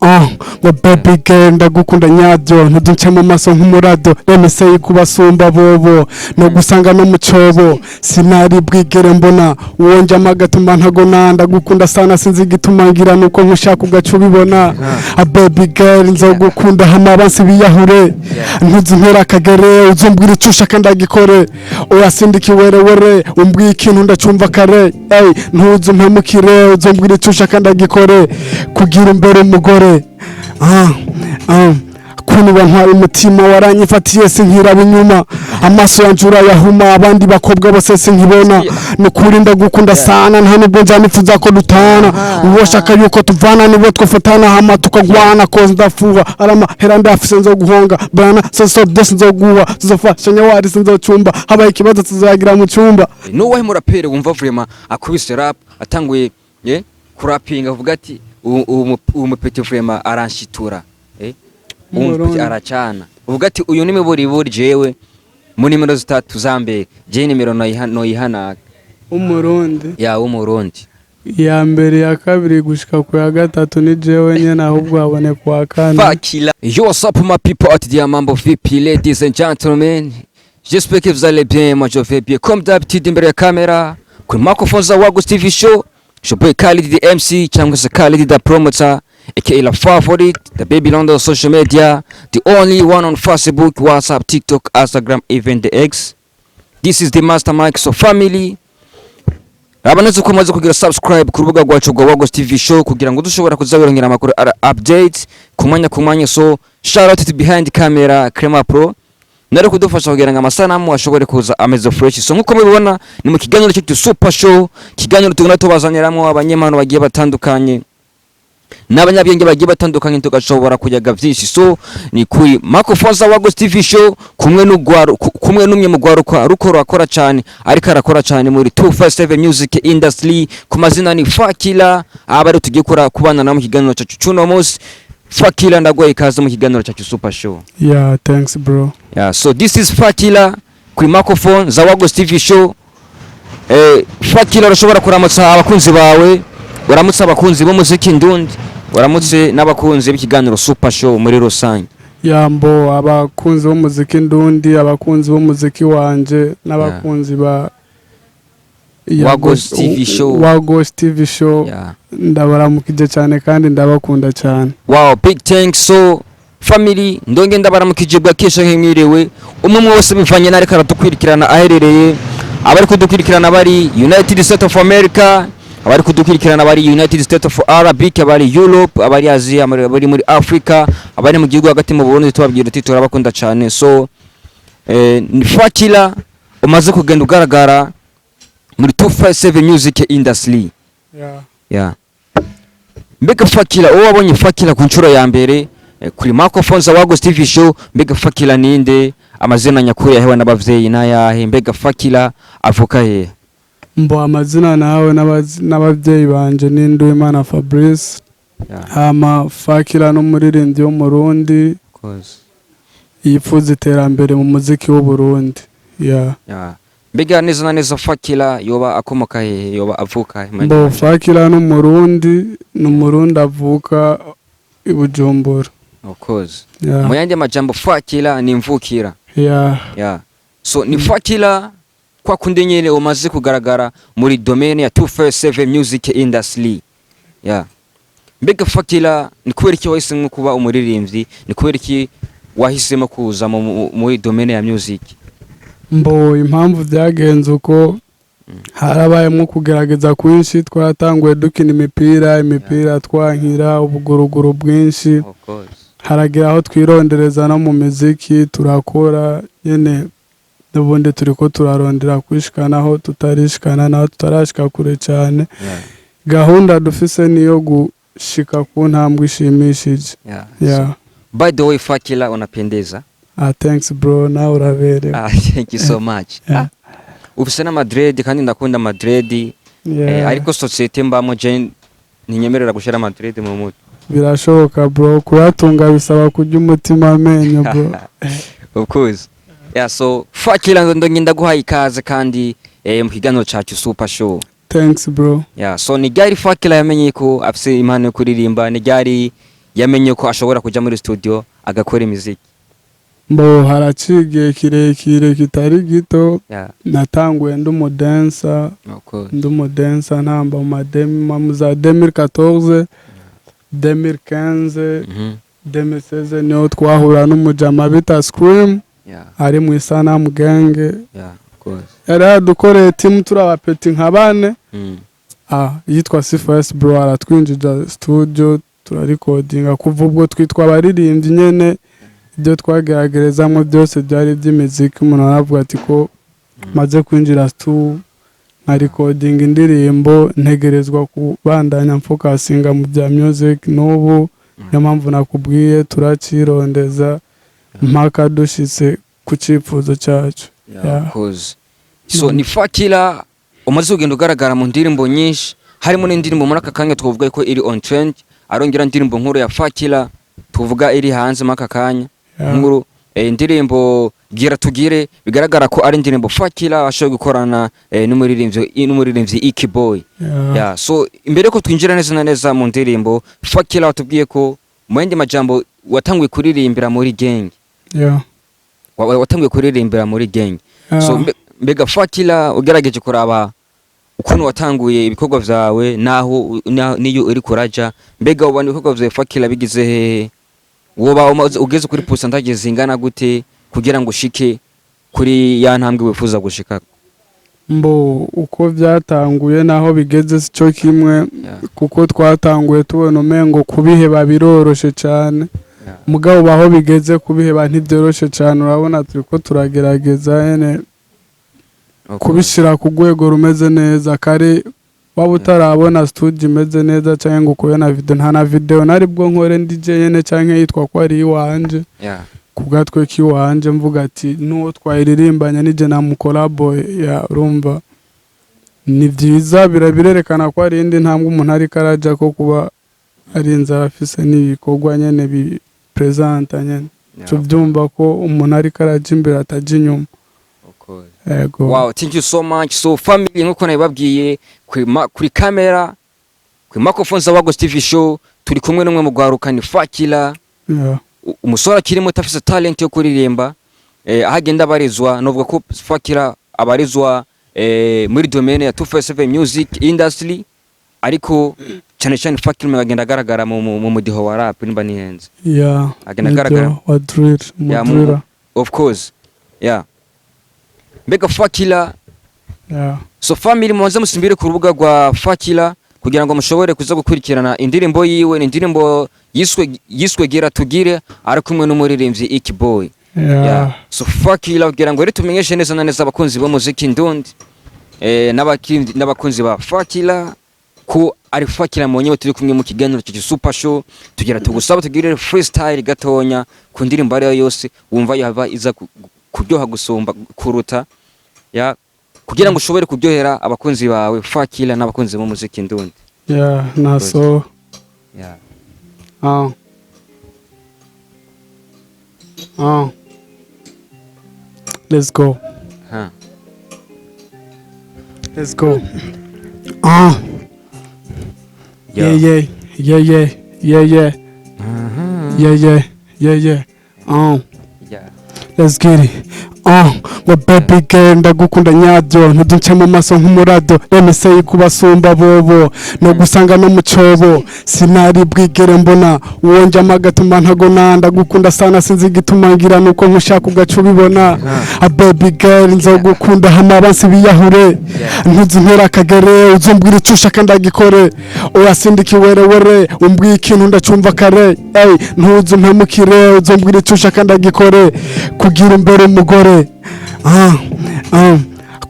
Oh, ngo baby girl, ndagukunda nyabyo, ntudunce mu maso nk'umurado. Let kubasumba bobo no gusanga no mu cyobo. Sinari bwigere mbona uwo njyama agatuma ntagona. Ndagukunda sana, sinzi igituma ngira nuko nkushaka ugaca ubibona. A baby girl, nzogukunda hama abansi biyahure. Ntuzi ntera akagere, uzumbwira icyo ushaka ndagikore. Oya, sindika iwerewere, umbwiye ikintu ndacumva kare. Ey, ntuzi umpemukire, uzumbwira icyo ushaka ndagikore kugira umbere umugore. Ah, ah. Kuntu bantwara umutima, waranyifatiye sinkiraba inyuma. Amaso yanje urayahuma, abandi bakobwa bose sinkibona. Nukuri ndagukunda sana, nta nubwo nja nifuza ko dutana. Uwo shaka yuko tuvana nibo twafatana hama tukagwana, koze ndafuha aramahera ndafise nzoguhonga bana soso byose nzoguha, tuzofashanya wari sinzocumba. Habaye ikibazo tuzagira mu cyumba. Nuwahe muraperi wumva vraiment akubise rap, atanguye kurapinga, avuga ati ubu mupeti vraiment aranshitura, ubu mupeti Umurundi. aracana, uvuga ati uyu ni miburiburi, jewe mu nimero zitatu za mbere jewe nimero noyihanaka? Umurundi? Ya, w'Umurundi. Iya mbere, iya kabiri gushika ku ya gatatu ni jewe nyene, ahubwo haboneka uwa kane. Fakila. Yo, what's up my people out there, mambo vipi, ladies and gentlemen? J'espère que vous allez bien, moi je vais bien. Comme d'habitude, imbere ya kamera, kuri microphone za Wagos TV Show, je boy Khalid the MC cyangwa se Khalid the promoter, aka la favorite, the baby London social media, the only one on Facebook, WhatsApp, TikTok, Instagram, even the X. This is the Master Mic, so family. Raba neza uko umaze kugira subscribe ku rubuga rwacu rwa Wagos TV Show kugira ngo dushobora kuzabirongera amakuru ara update ku mwanya ku mwanya. So shout out to behind camera Crema Pro nari kudufasha kugira ngo amasanamu ashobore kuza ameze fresh. So nkuko mubibona, ni mu kiganiro cyacu Super Show, kiganiro tugenda tubazaniramwo abanyempano bagiye batandukanye n'abanyabwenge bagiye batandukanye, tugashobora kuyaga vyinshi. So ni kuri microphone za Wagos TV Show, kumwe n'ugwaro kumwe n'umwe mu gwaruka ruko rurakora cyane, ariko arakora cyane muri 257 Music Industry. Ku mazina ni Fakila, aba ari tugiye kora kubana na mu kiganiro cyacu cuno munsi. Fakila, ndaguhaye ikaze mu kiganiro cyacu Super Show. Yeah, thanks bro. Yeah, so this is Fakila kuri microphone za Wagos TV Show. Fakila, urashobora kuramutsa abakunzi bawe, uramutse abakunzi b'umuziki ndundi, uramutse n'abakunzi b'ikiganiro Super Show muri rusange. Yambo, abakunzi b'umuziki ndundi, abakunzi b'umuziki wanje n'abakunzi ba Wagos TV Show. Wagos TV Show, ndabaramukije cyane kandi ndabakunda cyane. Wow, big thanks. So family, ndonge ndabaramukije bwa kesha nk'imwiriwe, umwe umwe wese bivanye n'ariko aradukwirikirana aherereye. Abari kudukurikirana bari United States of America, abari kudukurikirana bari United States of Arabic, abari Europe, abari Asia, abari muri Africa, abari mu gihugu hagati mu Burundi, tubabwira uti turabakunda cyane. So ni Fakila umaze kugenda ugaragara muri 257 Music Industry. Yeah. Mbega Fakila, uwo wabonye Fakila ku nshuro ya mbere kuri microphone za Wagos TV Show, mbega Fakila ninde? Amazina nyakuri yahewe n'abavyeyi n'ayahe? Mbega Fakila avuka he? Mbo, amazina nawe n'ababyeyi banje ni Nduwimana Fabrice. Hama Fakila n'umuririmbyi w'Umurundi Of course. yifuza iterambere mu muziki w'Uburundi, yeah. Yeah. Mbega neza na neza Fakila yoba akomoka hehe, yoba avuka he? Mbo, Fakila n'Umurundi, ni Umurundi avuka i Bujumbura. Of course. Yeah. Mu yandi majambo, Fakila ni mvukira. Yeah. Yeah. So ni Fakila kwa kundi nyene umaze kugaragara muri domaine ya 257 Music Industry. Yeah. Mbega Fakila, ni kubera iki wahisemo kuba umuririmbyi? Ni kubera iki wahisemo kuza muri domaine ya music? Mbo, impamvu byagenze uko, harabayemo kugerageza kwinshi. Twaratanguye dukina imipira, imipira twankira ubuguruguru bwinshi. Of course. Haragira aho twirondereza no mu miziki, turakora nyene. N'ubundi turiko turarondera kwishikana aho tutarishikana, naho tutarashika kure cyane. Gahunda dufise niyo gushika ku ntambwe ishimishije. Yeah. So, by the way, Fakila, unapendeza. Ah, thanks bro, nawe uraberewe. Ah, thank you so much. Ah, ufise n'amadread kandi ndakunda amadread. Ariko société mbamo je ntinyemerera gushira amadread mu mutwe. Birashoboka bro, kuyatunga bisaba kurya umutima amenyo bro. Of course. Yeah, so Fakila, ndongenda ndaguhaye ikaze kandi mu kiganiro cacu Super Show. Thanks bro. Yeah, so ni ryari Fakila yamenye ko afise impano yo kuririmba? Ni ryari? yamenye ko ashobora kuja muri studio agakora imiziki? Mbo, haraciye igihe kirekire kitari gito. Natanguye ndi umudansa. Of course. Ndi umudansa, ntamba mu za 2014, 2015, 2016, niho twahura n'umujama bita Scream, ari mu Isanamu Gang. Yeah, of course. Yari yadukoreye team, turi abapeti nka bane. Yitwa C4S bro, aratwinjiza studio, turarikodinga. Kuva ubwo twitwa abaririmbyi nyene. Ibyo twageragerezamo byose byari iby'imiziki. Umuntu aravuga ati ko maze kwinjira stu nkarikodinga indirimbo, ntegerezwa kubandanya mfokasinga mu bya music. N'ubu niyo mpamvu nakubwiye, turacirondeza mpaka dushitse ku cyifuzo cyacu. Yeah, of course. So ni Fakila umaze kugenda ugaragara mu ndirimbo nyinshi, harimo n'indirimbo muri aka kanya twavuga ko iri on trend, arongera indirimbo nkuru ya Fakila tuvuga iri hanze muri aka kanya, nkuru, indirimbo Gira Tugire, bigaragara ko ari indirimbo Fakila ashoboye gukorana n'umuririmbyi Iki Boy. Yeah, so imbere ko twinjira neza na neza mu ndirimbo, Fakila watubwiye ko mu yandi majambo watanguye kuririmbira muri gang. Watanguye kuririmbira muri gang. So mbega Fakila, ugerageje kuraba ukuntu watanguye ibikorwa vyawe naho niyo uri kuraja, mbega ubona ibikorwa vyawe Fakila bigize hehe? Woba ugeze kuri pourcentage zingana gute kugira ngo ushike kuri ya ntambwe wifuza gushika? Mbo, uko byatanguye naho bigeze si cyo kimwe, kuko twatanguye tubona umengo kubiheba biroroshe cyane. Mugabo baho bigeze, kubiheba ntibyoroshe cyane. Urabona turiko turagerageza nyene kubishyira ku rwego rumeze neza. Kare waba utarabona studio imeze neza cyangwa ngo ukore na video, nta na video nari bwo nkore ndi jenyene cyangwa yitwa ko ari iwanje, ku gatwe k'iwanje, mvuga ati n'uwo twayiririmbanye nije namukolabo ya. Urumva ni byiza, birerekana ko hari indi ntambwe umuntu ariko araja, ko kuba ari inzara afise n'ibikorwa nyene bi presenta nyene. Tubyumva ko umuntu ariko araja imbere, ataja inyuma. Yego. Wow, thank you so much. So family, nkuko nabibabwiye, kuri kamera, kuri microphone za Wagos TV Show, turi kumwe n'umwe mu gwaruka, ni Fakila, umusore akiri muto afise talent yo kuririmba, aho agenda abarizwa. Novuga ko Fakila abarizwa muri domaine ya 257 music industry, ariko cyane cyane Fakila agenda agaragara mu mudiho wa rap, nimba nihenze. Agenda Nibyo, agaragara. Wa drill. Yeah, Mudriller. Of course, yeah. Mbega Fakila, so family, mubanze musimbire ku rubuga rwa Fakila kugira ngo mushobore kuza gukurikirana indirimbo yiwe. Ni indirimbo yiswe Gira Tugire, ari kumwe n'umuririmbyi Iki Boy. Yeah. So Fakila, kugira ngo rero tumenyeshe neza na neza abakunzi b'umuziki ndundi, n'abakunzi ba Fakila ko ari Fakila mwenyewe turi kumwe mu kiganiro cyo Super Show, tugira tugusaba tugirire freestyle gatonya ku ndirimbo ariyo yose wumva yaba iza kuryoha gusumba kuruta ya, kugira ngo ushobore kuryohera abakunzi bawe Fakila n'abakunzi b'umuziki ndundi. Yeah, naso. Let's go. Let's go. Yeah. Yeah. Let's get it. Ngo baby girl, ndagukunda nyabyo, ntudunce mu maso nk'umurado. Let me say kubasumba bobo, no gusanga no mu cyobo, sinari bwigere mbona uwo njyama agatuma ntagona. Ndagukunda sana, sinzi igituma ngira nuko nkushaka ugaca ubibona. A baby girl, nzogukunda hama bansi biyahure, ntuzi ntera akagere, uzombwira icyo ushaka ndagikore. Oya, sindika iwerewere, umbwiye ikintu ndacumva kare. Ey, ntuzi umpemukire, uzombwira icyo ushaka ndagikore kugira umbere umugore.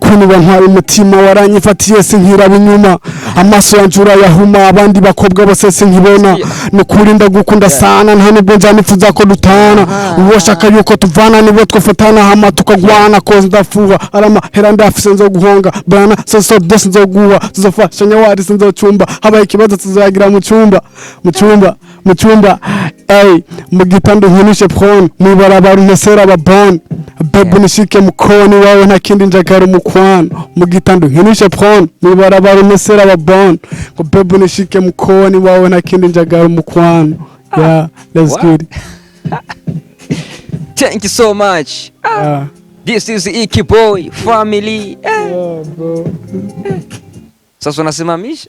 Kuntu wantwaye umutima, waranyifatiye sinkiraba inyuma, amaso yanje urayahuma, abandi bakobwa bose sinkibona. Nukuri ndagukunda sana, nta nubwo nja nifuza ko dutana. Uwo shaka yuko tuvana nibo twafatana hama tukagwana, koze ndafuha aramahera ndafise, nzoguhonga bana soso byose nzoguha, tuzofashanya wari sinzocumba, habaye ikibazo tuzoyagira mu cyumba, mu cyumba, mu cyumba. Ey, mu gitanda nkinishe phone, mwibarabara untesera ababone. Baby, nishike mukoni wawe, nta kindi njagara umukwano. Mu gitanda nkinishe phone, mwibarabara untesera ababone. Ngo baby, nishike mukoni wawe, nta kindi njagara umukwano. Yeah, let's What? get it. Thank you so much. Yeah. This is Iki Boy family. Yeah, bro. Sasa unasimamisha.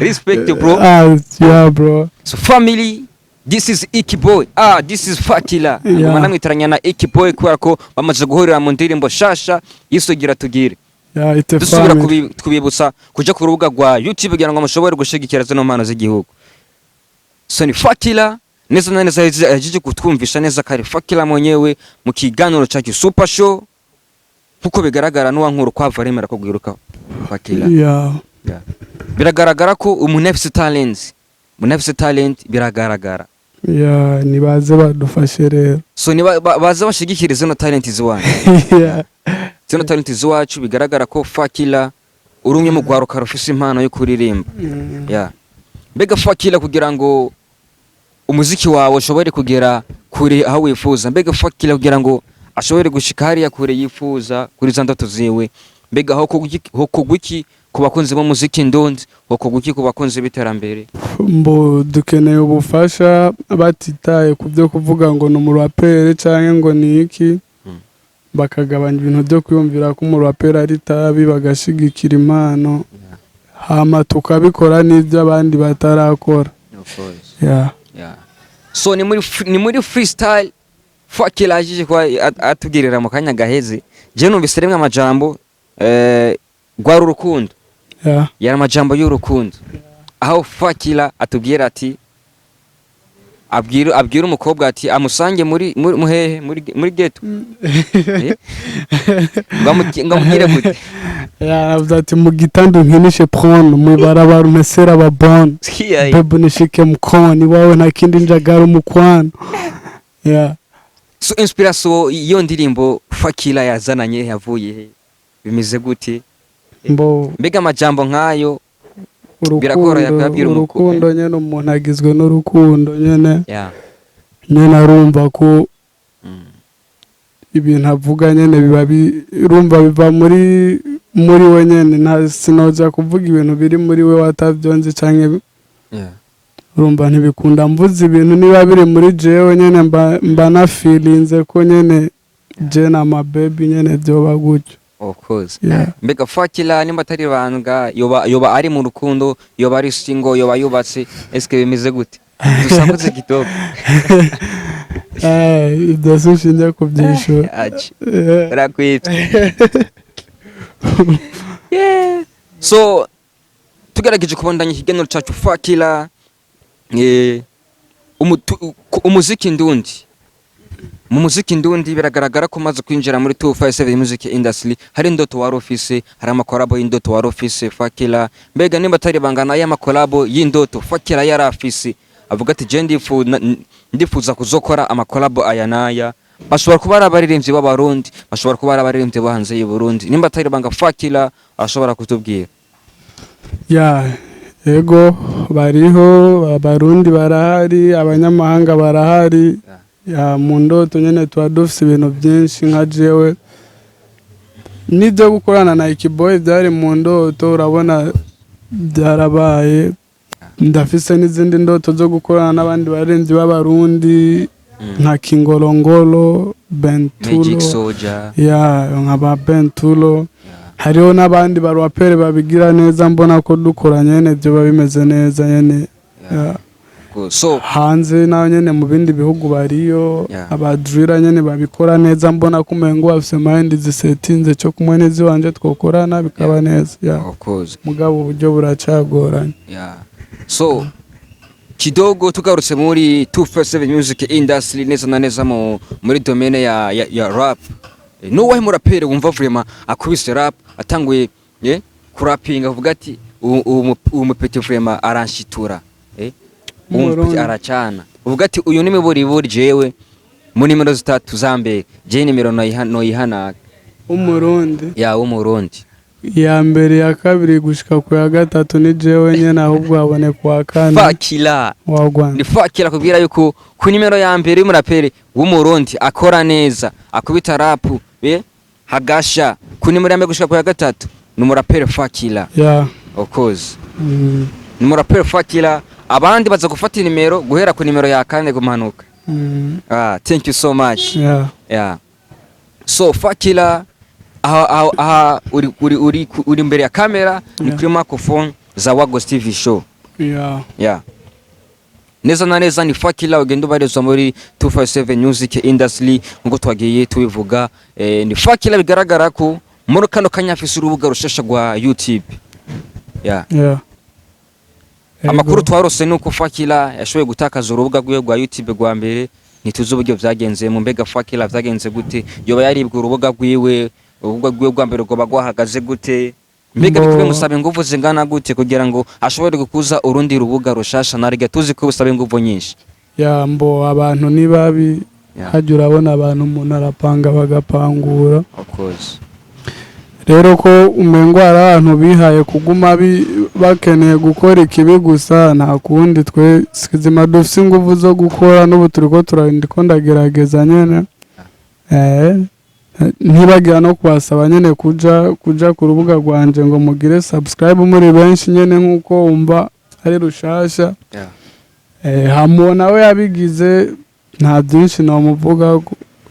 Respect, bro. Ah, yeah, bro. So family, this is Iki Boy. Ah, this is Fakila. Yeah. Ngoma namwitaranya na Iki Boy kubera ko bamaze guhurira mu ndirimbo shasha yisugira tugire. Yeah, it's a Dusubira family. Kubibutsa kuja ku rubuga rwa YouTube kugira ngo mushobore gushigikira zino mpano z'igihugu. So ni Fakila neza na neza yaje kutwumvisha neza kare, Fakila mwenyewe mu kiganiro cyacu Super Show. Nkuko bigaragara, n'uwankuru kwava aremera ko gwiruka Fakila. Yeah. Yeah. Biragaragara ko umuntu afise talent, umuntu afise talent biragaragara. Yeah, nibaze badufashe rero. So niba baza bashigikira zino talent ziwanyu, zino talent ziwacu. Bigaragara ko Fakila uri umwe mu rwaruka rufise impano yo kuririmba. Yeah. Mbega Fakila, kugira ngo umuziki wawe ushobore kugera kure aho wifuza, mbega Fakila kugira ngo ashobore gushika hariya kure yifuza kuri za ndoto ziwe, mbega ho iki ku bakunzi b'umuziki ndundi, ho iki ku bakunzi b'iterambere? Mbo dukeneye ubufasha batitaye ku byo kuvuga ngo ni umuraperi cyangwa ngo ni iki, bakagabanya ibintu byo kwiyumvira ko umuraperi ari itabi, bagashigikira impano, hama tukabikora n'ibyo abandi batarakora. Yeah. Yeah. So ni muri freestyle Fakila aje kwa atubwirira mu kanya gaheze. Je numvise rimwe amajambo rwari urukundo. Yari amajambo y'urukundo aho Fakila atubwira ati abwira umukobwa ati amusange muri muhehe muri ghetto. Ngo amubwire gute? Yavuze ati: "Mu gitanda unkinishe porn, mu ibarabara umpesera ababona, bebe unishike mkono, iwawe nta kindi njagara umukwano." Yeah. So inspiration iyo ndirimbo Fakila yazananye yavuye he? Bimeze gute? Mbo Mbega amajambo nk'ayo birakorohera urukundo kuyabwira urukundo nyene, umuntu agizwe n'urukundo nyene. Nyene arumva ko ibintu avuga nyene biba urumva biva muri we nyene. Nta sinoja kuvuga ibintu biri muri we watavyonzi canke urumva ntibikunda. Mvuze ibintu niba biri muri jewe nyene, mba nafilinze ko nyene je na ma baby nyene vyoba gutyo. Of course. Yeah. Mbega Fakila, nimba atari ibanga, yoba ari mu rukundo, yoba ari single, yoba yubatse, eske bimeze gute? Dusakuze kidogo. Ibyo si ushinzwe kubyishura. Aje rakwitwa. Yeah. So tugerageje kubandanya ikiganiro cyacu, Fakila, umuziki ndundi, mu muziki ndundi biragaragara ko umaze kwinjira muri 257 Music Industry hari indoto wari ufise, hari amakolabo y'indoto wari ufise, Fakila. Mbega nimba atari bangana y'amakolabo y'indoto Fakila yari afise, avuga ati je ndifuza kuzokora amakolabo aya n'aya, bashobora kuba ari abaririmbyi b'Abarundi, bashobora kuba ari abaririmbyi bo hanze y'u Burundi, nimba atari banga Fakila ashobora kutubwira? Ya, ego, bariho. Abarundi barahari, abanyamahanga barahari. Ya, mu ndoto nyene tuba dufise ibintu byinshi. Nka jewe n'ibyo gukorana na Ikiboy byari mu ndoto, urabona byarabaye. Ndafise n'izindi ndoto zo gukorana n'abandi barenzi b'Abarundi nka Kingorongoro, Magic Bentulo. Soldier. Ya, nka ba Bentulo. Hariho n'abandi baraperi babigira neza, mbona ko dukora nyene byoba bimeze neza nyene. Ya. So Hanze naho nyene mu bindi bihugu bariyo abadrira nyene babikora neza, mbona ko umengo bafise mind zisetinze cyo kumwe n'iziwanje, twokorana bikaba neza. Ya. Of course. Mugabo uburyo buracagoranye. Yeah. So kidogo tugarutse muri 257 Music Industry, neza na neza muri domaine ya rap. Nuwahe muraperi wumva vraiment akubise rap, atanguye kurapinga, avuga ati uyu mupeti vraiment aranshitura, uyu mupeti Umurundi. aracana, uvuga ati uyu ni miburiburi, jewe mu nimero zitatu za mbere je nimero noyihanaga? Umurundi? Ya, w'Umurundi. Iya mbere, iya kabiri gushika ku ya gatatu ni jewe nyene, ahubwo haboneka uwa kane. Fakila. Wa Rwanda. Ni Fakira kubwira yuko ku nimero ya mbere y'umuraperi w'Umurundi akora neza, akubita rap hagasha, ku nimero ya mbere gushika ku ya gatatu ni umuraperi Fakila. Ya. Of course. Ni muraperi Fakila. Abandi baza gufata nimero guhera ku nimero ya kane gumanuka. Ah, thank you so much. Yeah. So Fakila, aha uri imbere ya kamera ni kuri microphone za Wagos TV Show. Yeah. Neza na neza ni Fakila ugenda ubarizwa muri 257 Music Industry nkuko twagiye tubivuga. Ni Fakila bigaragara ko muri kano kanya afise urubuga rushasha rwa YouTube. Yeah. Amakuru twarose nuko Fakila yashoboye gutakaza urubuga rwiwe rwa YouTube rwa mbere. Ntituzi uburyo vyagenze mu. Mbega Fakila vyagenze gute? Yoba yaribwe urubuga rwiwe? Urubuga rwiwe rwa mbere rwoba rwahagaze gute? Mbega bikwiye musaba inguvu zingana gute kugira ngo ashobore gukuza urundi rubuga rushasha, narige tuzi ko busaba inguvu nyinshi? Ya, mbo abantu ni babi. Hajya urabona abantu, umuntu arapanga bagapangura. Of course. Rero ko umengo hari abantu bihaye kuguma bakeneye gukora ikibi gusa, nta kundi, twe sizima dufise inguvu zo gukora. N'ubu turiko turandiko ndagerageza nyene, ntibagira no kubasaba nyene kuja ku rubuga rwanje ngo mugire subscribe muri benshi nyene, nk'uko wumva ari rushasha. Hamuwo nawe yabigize, nta byinshi nomuvuga,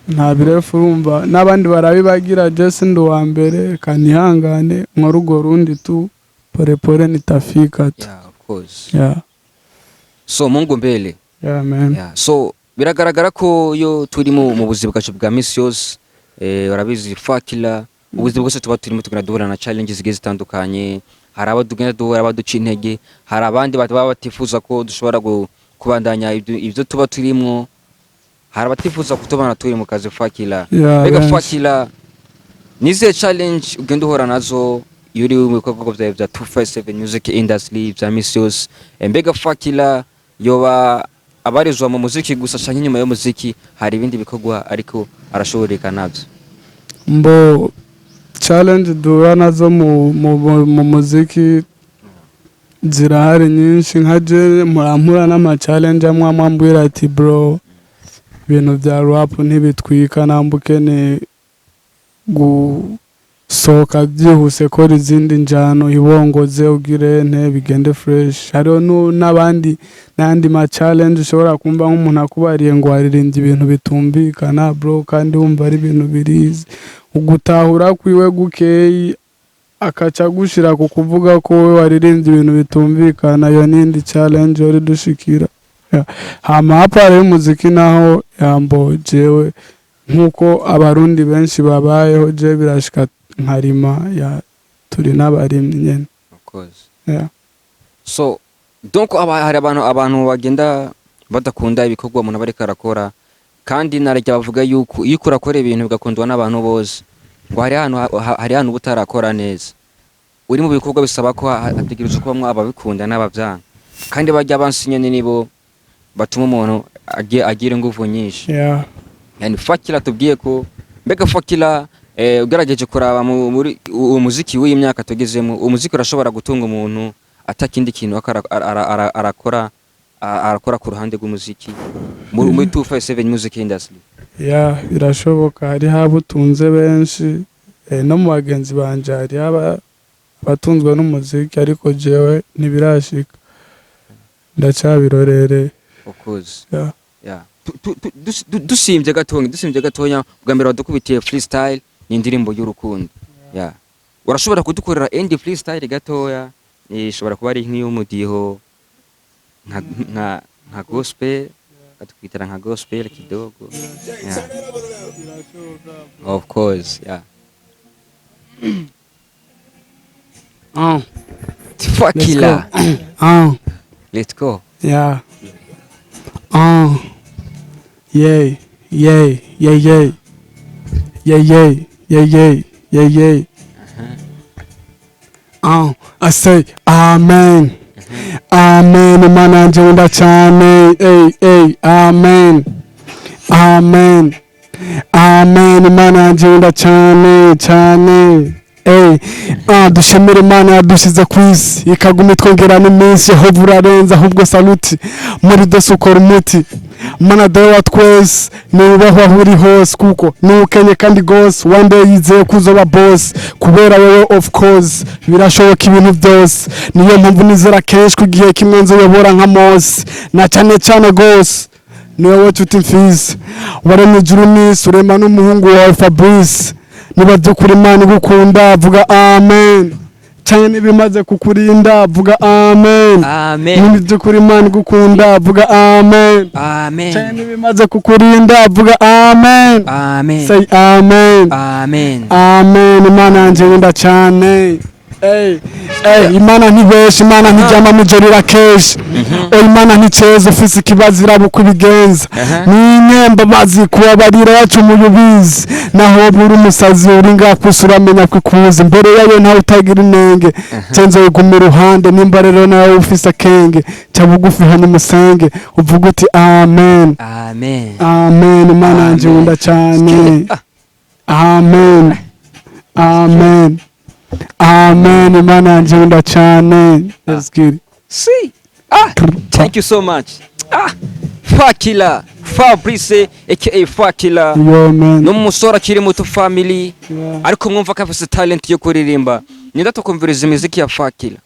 nta birefu, urumva n'abandi barabibagira. Jesi ndi uwa mbere, kanihangane nkore urwo rundi tu, polepole nitafika tu. Yeah, of course. So Mungu mbele. Yeah, man. Yeah. So biragaragara ko iyo turi mu buzima bwacu bwa misi yose, urabizi Fakila, ubuzima bwose tuba turimo tugenda duhura na challenges zigiye zitandukanye. Hari abo tugenda duhura baduca intege, hari abandi baba batifuza ko dushobora kubandanya ibyo tuba turimwo, hari abatifuza kutubona turi mu kazi, Fakila. Yeah, mbega benshi. Fakila, nizihe challenge ugenda uhura nazo iyo uri mu bikorwa byawe bya 257 Music Industry bya misi yose? Mbega Fakila yoba abarizwa mu muziki gusa canke inyuma y'umuziki hari ibindi bikorwa ariko arashoboreka navyo? Mbo challenge duhura nazo mu muziki zirahari nyinshi. Nka je murampura n'ama challenge amwe amwe ambwira ati: "Bro, ibintu bya rap ntibitwika, namba ukeneye gusohoka byihuse kora izindi njyano, ibongoze, ugire nte bigende fresh." Hariho n'abandi n'andi ma challenge ushobora kumva nk'umuntu akubariye ngo waririmbye ibintu bitumvikana, bro, kandi wumva ari ibintu birizi ugutahura kwiwe gukeyi, akaca agushira ku kuvuga ko wowe waririmbye ibintu bitumvikana. Iyo n'indi challenge yori dushikira. Yeah. Hama hapa y'umuziki naho, yambo jewe nk'uko Abarundi benshi babayeho, je birashika nkarima ya, turi n'abarimyi nyene. Of course. So donc hari abantu bagenda badakunda ibikorwa umuntu aba ariko arakora, kandi narajya bavuga yuko iyo uriko urakora ibintu bigakundwa n'abantu bose, ngo hari ahantu uba utarakora neza. Uri mu bikorwa bisaba ko hategerezwa kubamwo ababikunda n'abavyanga, kandi barya bansi nyene nibo batuma umuntu agira inguvu nyinshi. Yani Fakila tubwiye ko, mbega Fakila, ugerageje kuraba muri uwo muziki w'iyi myaka tugezemo, umuziki urashobora gutunga umuntu atakindi kintu arakora ku ruhande rw'umuziki muri 257 Music Industry? Yeah, birashoboka. Hariho abo utunze benshi, no mu bagenzi banje hariho abatunzwe n'umuziki, ariko jewe ntibirashika, ndacyabirorereye. Of course. Yeah. Dusimvye gatonya, bwa mbere wadukubitiye freestyle, ni indirimbo y'urukundo. Yeah, urashobora kudukorera indi freestyle gatoya? Ishobora kuba ari nk'iy'umudiho nka gospel, katwitara nka gospel kidogo. Yeah, of course, yeah. Fakila. Let's go. Yeah. Yeah, yeah, yeah, yeah. Yeah, yeah, yeah, yeah, yeah, yeah. I say amen. Amen, Imana yanje nkunda cyane. Hey, hey, amen. Amen. Amen, Imana yanje nkunda cyane, cyane. Ey, dushimire Imana yadushyize ku isi, ikaguma itwongera n'iminsi. Yehova urarenza, ahubwo saluti muri dose ukora umuti. Mana dawe wa twese, niwubahwe aho uri hose, kuko niwukenye kandi gose. One day yizeye ko uzoba boss kubera wowe. Of course birashoboka ibintu byose. Niyo mpamvu nizera kenshi ko igihe kimwe nzoyobora nka Mose, na cyane cyane gose ni wowe nshuti mfise. Waremye ijuru n'isi, urema n'umuhungu wawe Fabrice. Niba by'ukuri Imana igukunda, vuga amen, cyane niba kukurinda, vuga amen. Amen. Niba by'ukuri Imana igukunda, vuga amen, amen. cyane niba kukurinda, vuga amen. Amen. Say amen. Amen. Amen. Imana yanjye nkunda cyane. Ey, ey, Imana ntibesha, Imana ntiryama mujoro, irakesha. Oya, Imana nticeza, ufise ikibazo iraba uko ibigenza. Ni inyembabazi kubabarira, yacumuye ubizi. Naho buri umusazi uri ngaha kwisi, uramenya ko ikuzi imbere yayo ntawe utagira inenge. Cenzo iguma iruhande. Nimba rero nawe ufise akenge, ca bugufi hanyuma usenge, uvuga uti amen. Amen. Amen. Imana yanjye Amen. nkunda cyane. Amen, amen, amen. Imana yanjye nkunda cyane. Let's get it. Si ah, thank you so much. Fakila Fabrice aka Fakila. Yo man. Ni umusore akiri muto, family. Ariko mwumva ko afise talent yo kuririmba. Ninda tukumviriza imiziki ya Fakila,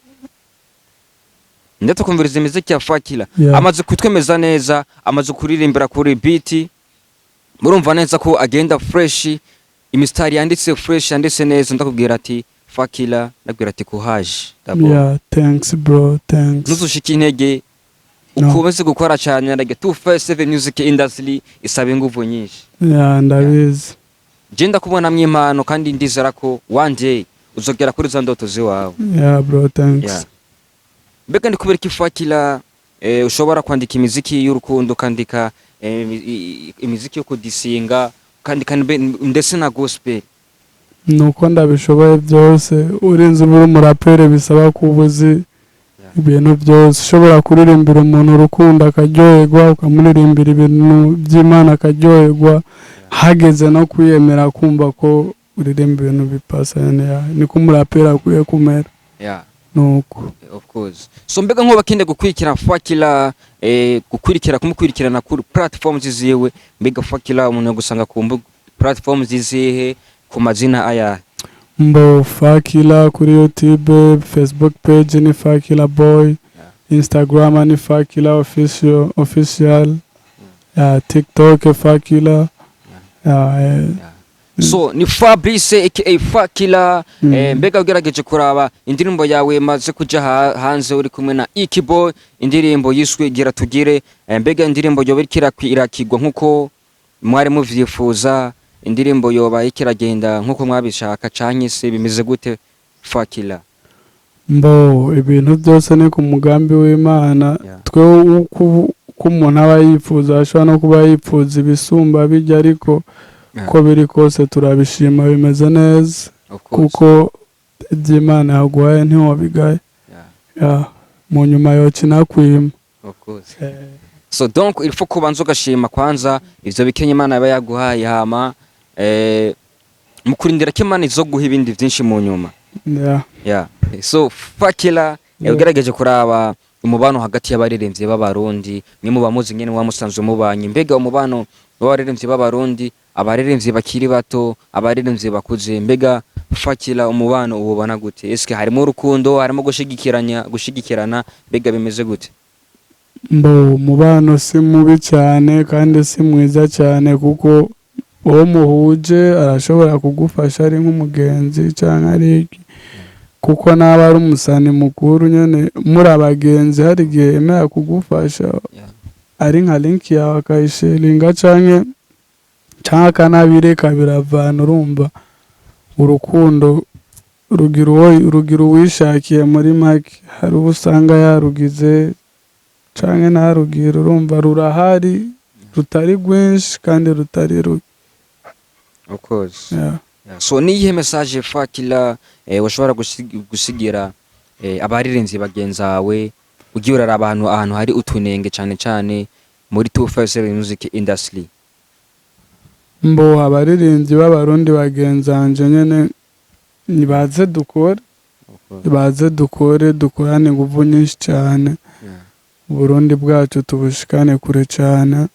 ninda tukumviriza imiziki ya Fakila. Amaze kutwemeza neza, amaze kuririmbira kuri beat, murumva neza ko agenda fresh, imisitari yanditse fresh, yanditse neza. Ndakubwira ati Fakila, ndakubwira ati courage d'abord. Yeah, thanks bro, thanks. Ntuzushike intege. No. Ukomeze gukora cyane. Like 257 music industry isaba inguvu nyinshi. Yeah, ndabizi. Je ndakubonamwo impano, kandi ndizera ko one day uzogera kuri za ndoto ziwawe. Yeah bro, thanks. Yeah. Mbega ndi kubera ko Fakila ushobora kwandika imiziki y'urukundo, ukandika imiziki yo kudisinga, ukandika ndetse na gospel? Nuko ndabishoboye byose. Urinze uba uri umuraperi, bisaba kuba uzi ibintu byose. Ushobora kuririmbira umuntu urukundo akaryoherwa, ukamuririmbira ibintu by'Imana akaryoherwa, hageze no kwiyemera kumva ko uririmba ibintu bipasa. Niko umuraperi akwiye kumera. Nuko. Of course. So mbega nkuba bakinde gukurikira Fakila, gukurikira, kumukurikirana kuri platforms ziwe, mbega Fakila umuntu gusanga ku mbuga platforms zizihe, ku mazina aya? Mbo Fakila kuri YouTube, Facebook page ni Fakila Boy, Instagram ni Fakila Official, official ya TikTok Fakila ya. So ni Fabrice aka Fakila. Mbega ugerageje kuraba indirimbo yawe maze kuja hanze uri kumwe na Ikiboy, indirimbo yiswe Gira Tugire, mbega indirimbo yoba iriko irakigwa nkuko mwari muvyifuza? Indirimbo yoba iriko iragenda nkuko mwabishaka, canke se bimeze gute, Fakila? Mbo ibintu byose ni ku mugambi w'Imana. Twe uko umuntu aba yifuza, ashobora no kuba yifuza ibisumba bijya, ariko uko biri kose turabishima, bimeze neza. Of course. Kuko iby'Imana yaguhaye ntiwabigaye. Yeah. Mu nyuma yoca inakwima. Of course. So donc il faut kubanza ugashima kwanza ivyo bikenye Imana yaba yaguhaye, hama mu kurindira ko Imana izoguha ibindi vyinshi mu nyuma. Yeah. So Fakila, ugerageje kuraba umubano hagati y'abaririmbyi b'Abarundi, mwe muba muzi ngene muba musanzwe mubanye, mbega umubano w'abaririmbyi b'Abarundi, abaririmbyi bakiri bato, abaririmbyi bakuze, mbega Fakila umubano uwubona gute? Eske harimo urukundo, harimo gushigikiranya, gushigikirana, mbega bimeze gute? Mbo umubano si mubi cyane kandi si mwiza cyane, kuko uwo muhuje arashobora kugufasha ari nk'umugenzi cyangwa ari iki, kuko naba ari umusani mukuru nyine muri abagenzi, hari igihe yemera kugufasha ari nka link yawe akayisharinga canke akanabireka, biravana. Urumva urukundo rugira uwo rugira uwishakiye. Muri make hari uwo usanga yarugize canke ntarugire. Urumva rurahari, rutari rwinshi kandi rutari ruke. Of course. Yeah. So niyihe message, Fakila, washobora gusigira abaririmbyi bagenzawe, ugiye uraraba ahantu hari utunenge cyane cyane muri 257 music industry? Mbo abaririmbyi b'Abarundi bagenzanje nyene Nibaze dukore, baze dukore, dukorane ingufu nyinshi cyane. Uburundi bwacu tubushikane kure cyane,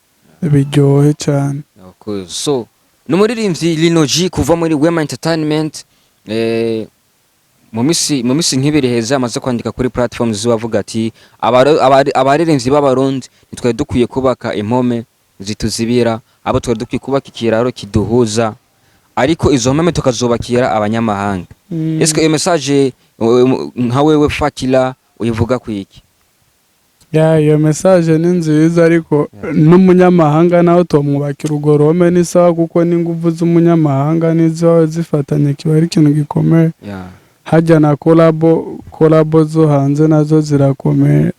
biryohe cyane. Okay. So ni umuririmbyi Lino G kuva muri Wema Entertainment. Mu misi nk'ibiri heza amaze kwandika kuri platforms ziwe avuga ati abaririmbyi b'Abarundi ntitwari dukwiye kubaka impome zituzibira, abo twari dukwiye kubaka ikiraro kiduhuza, ariko izo mpome tukazubakira abanyamahanga. Ese iyo message, nka wewe Fakila uyivuga kwiki? Ya, iyo message ni nziza, ariko n'umunyamahanga nawe tumwubakira urwo ruhome ni sawa, kuko n'ingufu z'umunyamahanga nizo zifatanye kiba ari ikintu gikomeye. Hajya na collabo zo hanze nazo zirakomeye.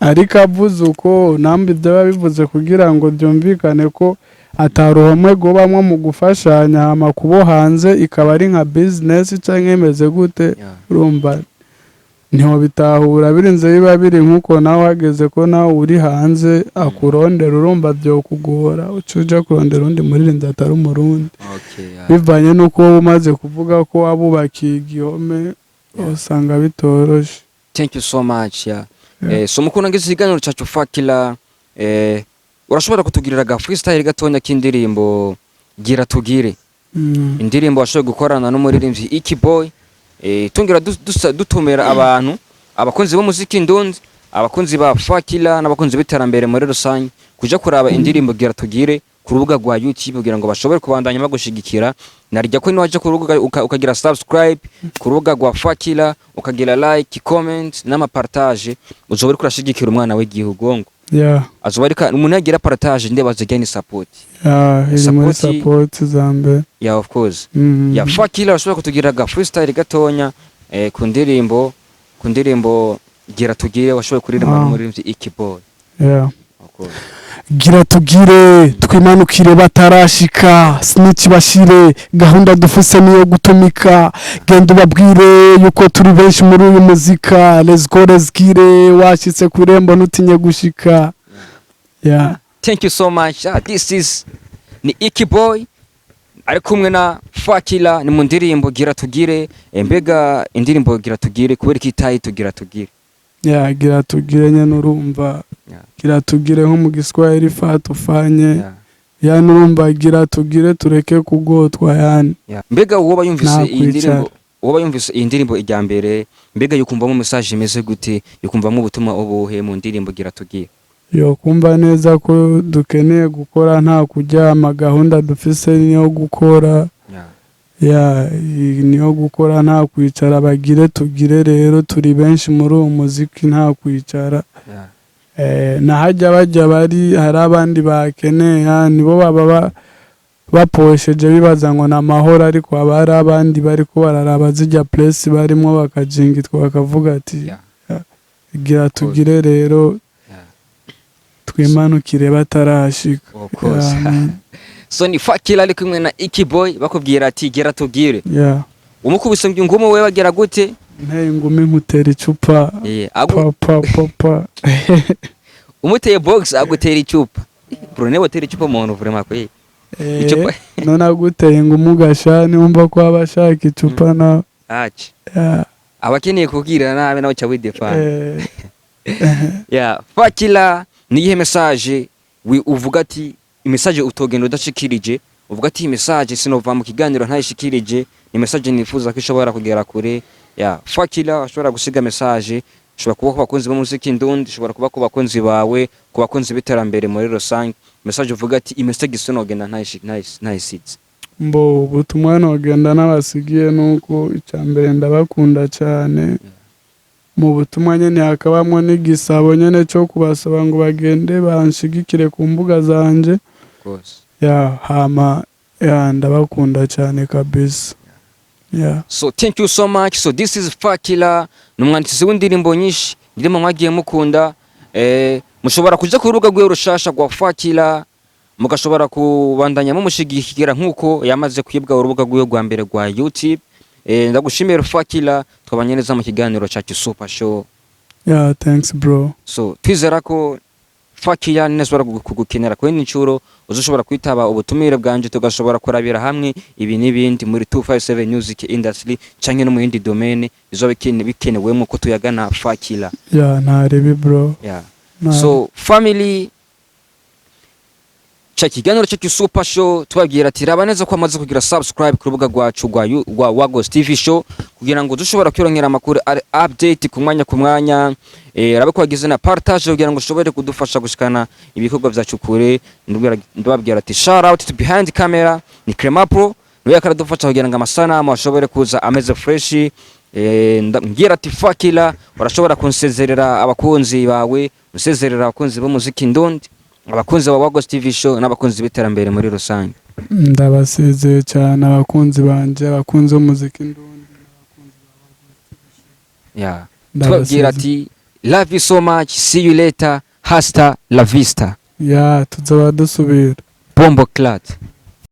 Ariko avuze uko nambi byaba bivuze kugira ngo byumvikane ko ataruhome rwobamwo mu gufashanya, hama kubo hanze ikaba ari nka business cyangwa imeze gute. Urumva ntibitahura birinze biba biri nk'uko nawe wageze ko nawe uri hanze akurondera, urumva byokugora uca uja kurondera undi muririmbyi atari Umurundi. Bivanye n'uko wowe umaze kuvuga ko wabubakiye igihome, usanga bitoroshe. Thank you so much, yeah. Yeah. So mukunda ngize ikiganiro cyacu, Fakila, urashobora kutugirira ga freestyle gatonya k'indirimbo Gira Tugire? Indirimbo washoboye gukorana n'umuririmbyi Iki Boy. Tungira dutumira abantu, abakunzi b'umuziki ndundi, abakunzi ba Fakila n'abakunzi b'iterambere muri rusange, kuja kuraba indirimbo Gira Tugire ku rubuga rwa YouTube kugira ngo bashobore kubandanya bagushigikira. Narijya ko niwaje ku rubuga ukagira subscribe ku rubuga rwa Fakila, ukagira like, comment n'amapartage, uzoba uriko urashigikira umwana w'igihugu ngo azoba ariko umuntu yagira partage ndebaza ni support. Yeah, iri muri Support. support za mbere. Yeah, of course. Ya, Fakila, urashobora kutugira ga freestyle gatonya ku ndirimbo Gira Tugire washoboye kuririmba n'umuririmbyi Iki Boy? Yeah. Of course. Gira tugire twimanukire batarashika, snitch bashire, gahunda dufise niyo gutumika. Genda ubabwire yuko turi benshi muri uyu muzika. Let's go, let's gire, washyitse ku irembo ntutinye gushika. Yeah. Thank you so much. This is ni Iki Boy ari kumwe na Fakila, ni mu ndirimbo Gira Tugire. Mbega indirimbo Gira Tugire, kubera ko itayi Tugira Tugire? Yeah, gira tugire nyene, urumva. Gira tugire nko mu Giswahili faa tufanye. Yani urumva gira tugire tureke kugotwa yani. Yeah. Mbega uwoba yumvise Nta iyi ndirimbo, kwicara. uwoba yumvise iyi ndirimbo ijya mbere, mbega yukumvamo message imeze gute? Yukumvamo ubutumwa ubuhe mu ndirimbo Gira Tugire? Yo kumva neza ko dukeneye gukora nta kuryama, gahunda dufise niyo gukora. Ya, niyo gukora nta kwicara, bagire tugire rero, turi benshi muri uwo muziki, nta kwicara. Nahajya bajya bari hari abandi bakeneye, nibo baba baposheje bibaza ngo ni amahoro, ariko haba hari abandi bariko bararaba zijya place barimo bakajingitwa bakavuga ati gira tugire rero twimanukire batarashika. Of course. Yeah, man. So ni Fakila ari kumwe na Iki Boy, bakubwira ati gira tugire. Umukubise ngumu we bagira gute? Nteye ingumi nkutera icupa. Agu Pa pa pa pa. Umuteye box agutera icupa. Bro, newe utera icupa umuntu, vraiment kwe. Icupa. None aguteye ingumi ugasha niwumva ko aba ashaka icupa nawe. Aci. Yeah. Abakeneye kubwira nabi nawe cha widefend. Yeah, Fakila, ni iyihe message uvuga ati message utogenda udashikirije, uvuga ati iyi message sinova mu kiganiro ntayishikirije, ni message nifuza ko ishobora kugera kure? Ya, Fakila, ashobora gusiga message, ishobora kuba ku bakunzi b'umuziki ndundi, ishobora kuba ku bakunzi bawe, ku bakunzi b'iterambere muri rusange, message uvuga ati iyi message sinogenda ntayisize. Mbo ubutumwa nogenda n'abasigiye nuko icya mbere ndabakunda cyane. Mu butumwa nyene hakabamwo n'igisabo nyene cyo kubasaba ngo bagende banshigikire ku mbuga zanje. Rwose. Ya, hama ya, ndabakunda cyane kabisa, ya. So thank you so much. So this is Fakila, ni umwanditsi w'indirimbo nyinshi, indirimbo mwagiye mukunda. Mushobora kuja ku rubuga rwiwe rushasha rwa Fakila, mugashobora kubandanya mumushigikira nk'uko yamaze kwibwa urubuga rwiwe rwa mbere rwa YouTube. Ndagushimira Fakila, twabanye neza mu kiganiro cyacu Super Show. Yeah, thanks bro. So twizera ko Fakira, ninasubira kugukenera kuri ncuro, uzoshobora kwitaba ubutumire bwanje, tugashobora kurabira hamwe ibi n'ibindi muri 257 Music Industry canke no mu yindi domaine izoba bikenewemo ko tuyagana, Fakira. Ya, ntarebi bro. So family, cha kiganiro cyacu Super Show, tubabwira ati raba neza ko amaze kugira subscribe ku rubuga rwacu rwa Wagos TV Show kugira ngo dushobora kwirongera amakuru ari update ku mwanya ku mwanya. Rabe ko wagize na partage kugira ngo ushobore kudufasha gushikana ibikorwa vyacu kure. Ndababwira ati shout out to behind camera, ni Crema Pro, niwe akaradufasha kugira ngo amasanamu ashobore kuza ameze fresh. Mbwira ati Fakila, urashobora kunsezerera abakunzi bawe, usezerera abakunzi b'umuziki ndundi, abakunzi ba Wagos TV Show n'abakunzi b'iterambere muri rusange. Ndabasezeye cyane, abakunzi banje, abakunzi b'umuziki ndundi. Tubabwira ati love you so much, see you later, hasta la vista. Ya, tuzaba dusubira. Bombo clat.